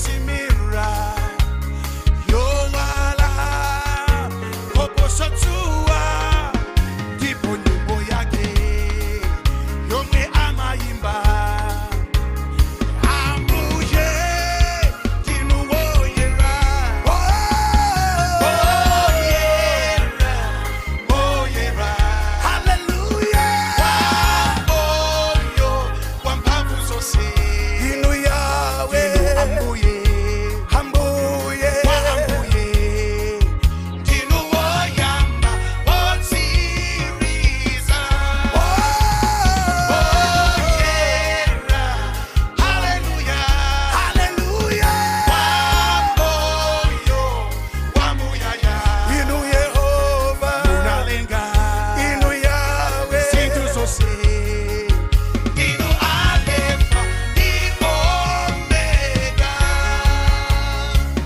yonyesimira yowala koposa dzuwa ndipo nyimbo yake yomwe amayimba Ambuye ndinu woyera woyera woyera Hallelujah. Wamoyo wamphamvu zonse Inu Yahweh. Ndinu Ambuye Ambuye. wa Ambuye ndinu woyamba wotsiriza woyera haleluya Hallelujah. Wamoyo wamuyaya Inu Yehova. munalenga Inu Yahweh. zinthu zonse ndinu Alefa ndi Omega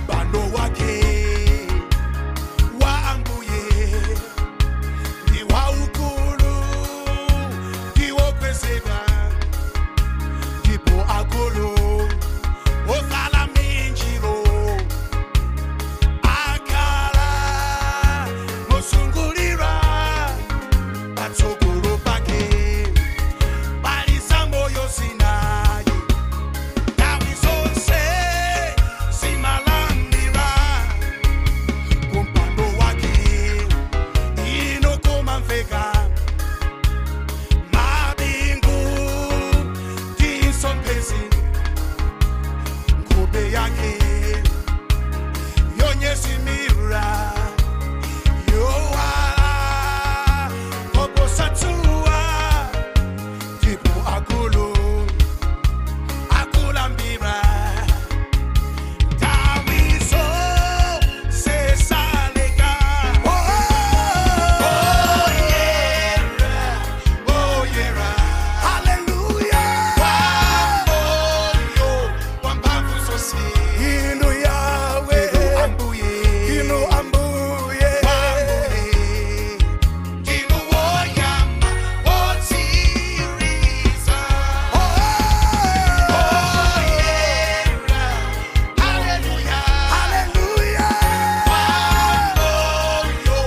mpando wake wa Ambuye ndi waukulu ndi wokwezedwa ndipo akulu ovala minjiro akhala mozungulira patsogolo pake pali zamoyo zinayi nthawi zonse zimalandira kumpando wake inokomamveka mabingu ndinsomphezi nkhope yake yonyesimira yowala koposa dzuwa ndipo akulu akulambira nthawi zonse saleka oyera oyera Hallelujah. wamoyo wamphamvu zonse Inu Yahweh. Inu Ambuye Inu Ambuye. Ambuye ndinu woyamba wotsiriza oyera haleluya Hallelujah. Wamoyo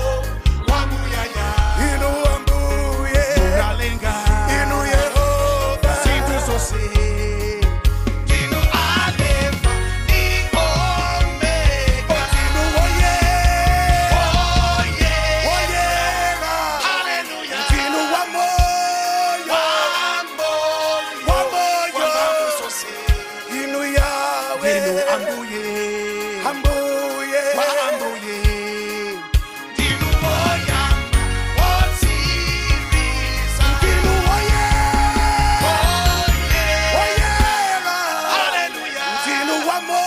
wamuyaya Inu Ambuye. munalenga Inu Yehova. zinthu zonse ndinu Alefa ndi Omega Inu Woyera. oyera Woyera. haleluya Inu wamoyo. Wamoyo Wamoyo. wamphamvu zonse Inu Yahweh. ndinu Ambuye Ambuye. wa Ambuye ndinu woyamba wotsiriza Inu Woyera. oyera Woyera. haleluya Inu wamoyo.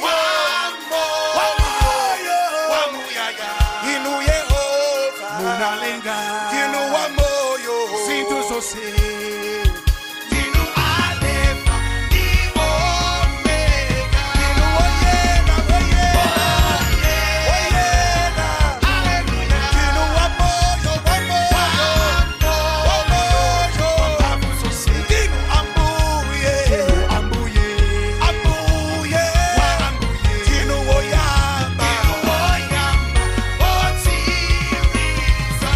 Wamoyo Wamoyo. wamuyaya Inu Yehova. munalenga Inu wamoyo. zinthu zonse ndinu Alefa ndi Omega Inu Woyera. Woyera. Woyera. haleluya Inu wamoyo. Wamoyo. Wamoyo. wamphamvu zonse Ndinu Ambuye. ndinu Ambuye Ambuye. wa Ambuye Ndinu woyamba. ndinu woyamba wotsiriza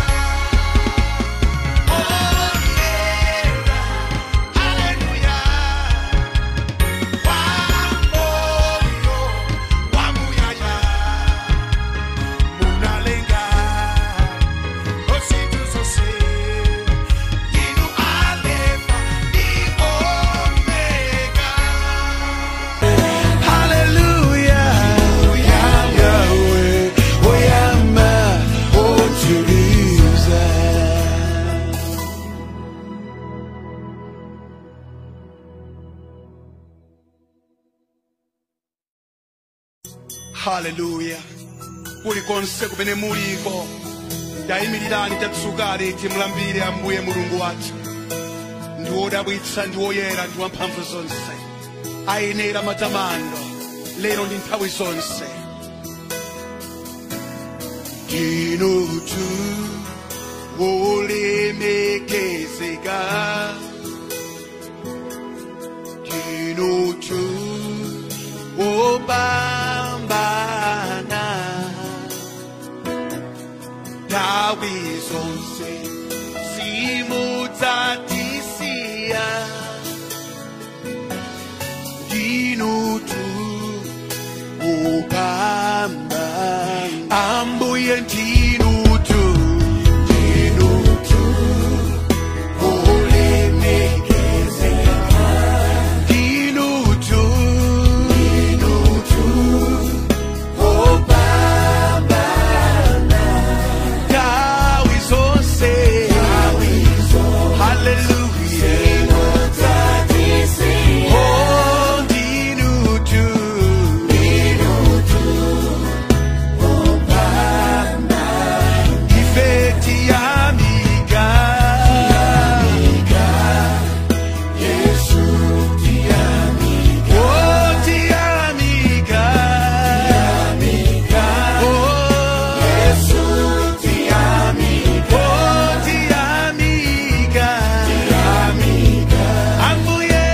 oyera haleluya wamoyo wamuyaya munalenga zinthu zonse ndinu Alefa ndi Omega. Hallelujah. Yahweh, Oyama, Otiriza. Haleluya kulikonse kumene muliko tayimirirani tatsukani timulambire Ambuye Mulungu wathu ndi wodabwitsa ndi woyera ndi wamphamvu zonse ayenera matamando lero ndi nthawi zonse ndinu wolemekezeka ndinu Nthawi zonse simudzatisiya ndinutu upamba ambuye ndinutu ndinutu olemekezeka ndinutu ndinutu opambana nthawi zonse hallelujah. Oh, ndinutu ife tiyamika Oh, tiyamika Oh, Oh, tiyamika Ambuye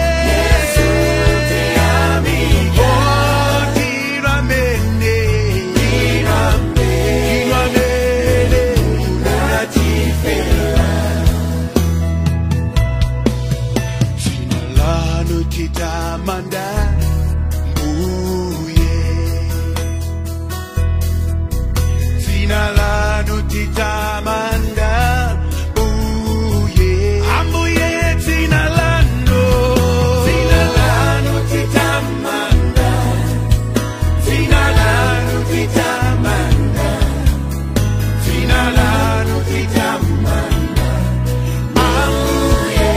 Oh, tiramene Tiramene Dzina lanu titamanda mbuye Dzina lanu titamanda mbuye Ambuye dzina lanu Dzina lanu titamanda Dzina lanu titamanda Dzina lanu titamanda Ambuye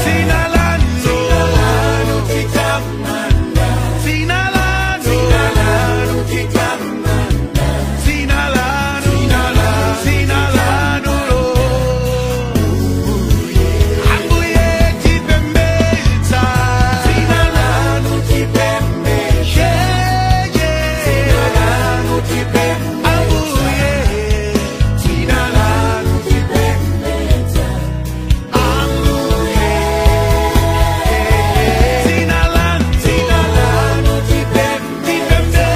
Dzina lanu Dzina lanu titamanda Dzina lanu Dzina lanu titamanda Dzina lanu Dzina lanu Dzina lanu Ambuye tipembedza Dzina lanu tipembedza Dzina lanu tipembedza Ambuye Dzina lanu tipembedza Ambuye Dzina lanu Dzina lanu tipembedza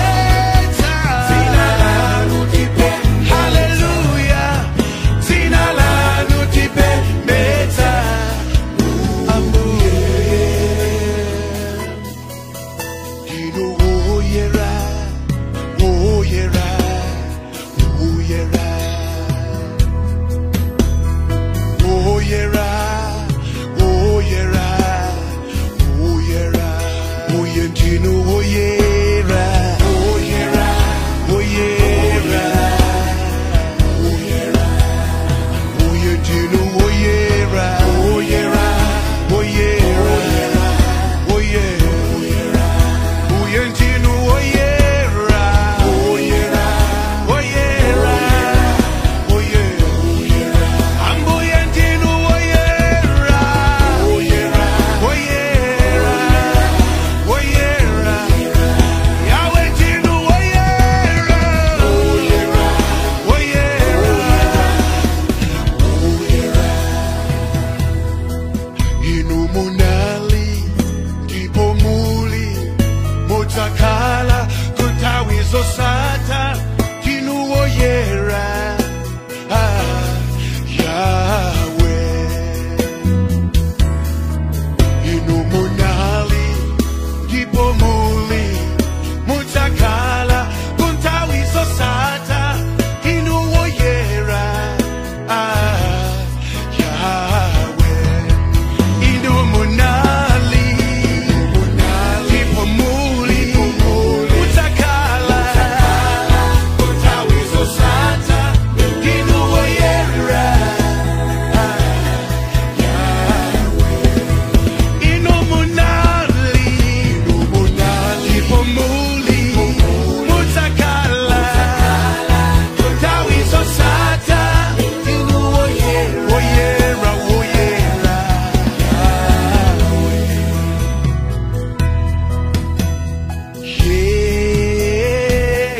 Dzina lanu tipembedza Hallelujah Dzina lanu tipembedza Ambuye Ndinu woyera woyera woyera Oyera, oyera, oyera, oye ndinu oyera, oyera, oyera, oyera, oye ndinu oyera, oyera, oyera, oyera, oye ndinu oyera, oyera, oyera, oyera. Ambuye ndinu oyera, oyera, oyera, oyera. Yahweh ndinu oyera, oyera, oyera, oyera. Inu munali ndipo muli mudzakhala kunthawi zosatha ndinu woyera. Ah, Yahweh. Inu munali ndipo muli mudzakhala kunthawi zosatha inu woyera. Ah, Yahweh. Inu munali ndipo muli mudzakhala kunthawi zosatha inu woyera. Inu munali, ndipo muli, mudzakhala, nthawi zosatha, inu woyera, woyera, woyera, Yahweh. Yeah,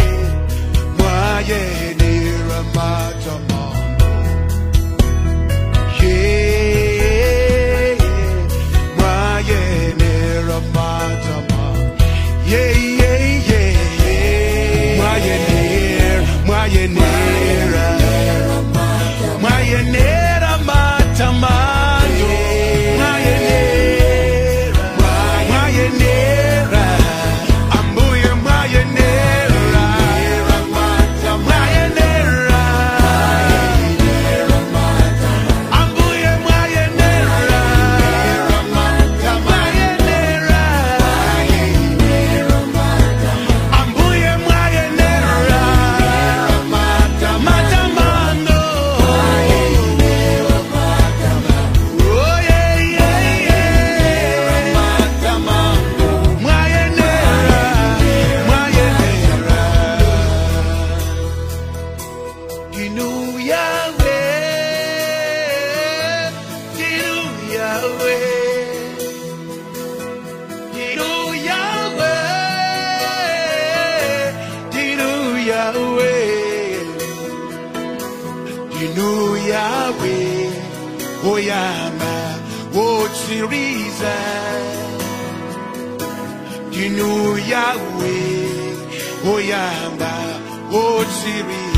mwayenera matamando. Yeah, mwayenera matama. Yeah, yeah, yeah. Mwayenera, mwayenera. Ndinu Yahweh, woyamba, wotsiriza. Ndinu Yahweh, woyamba, wotsiriza.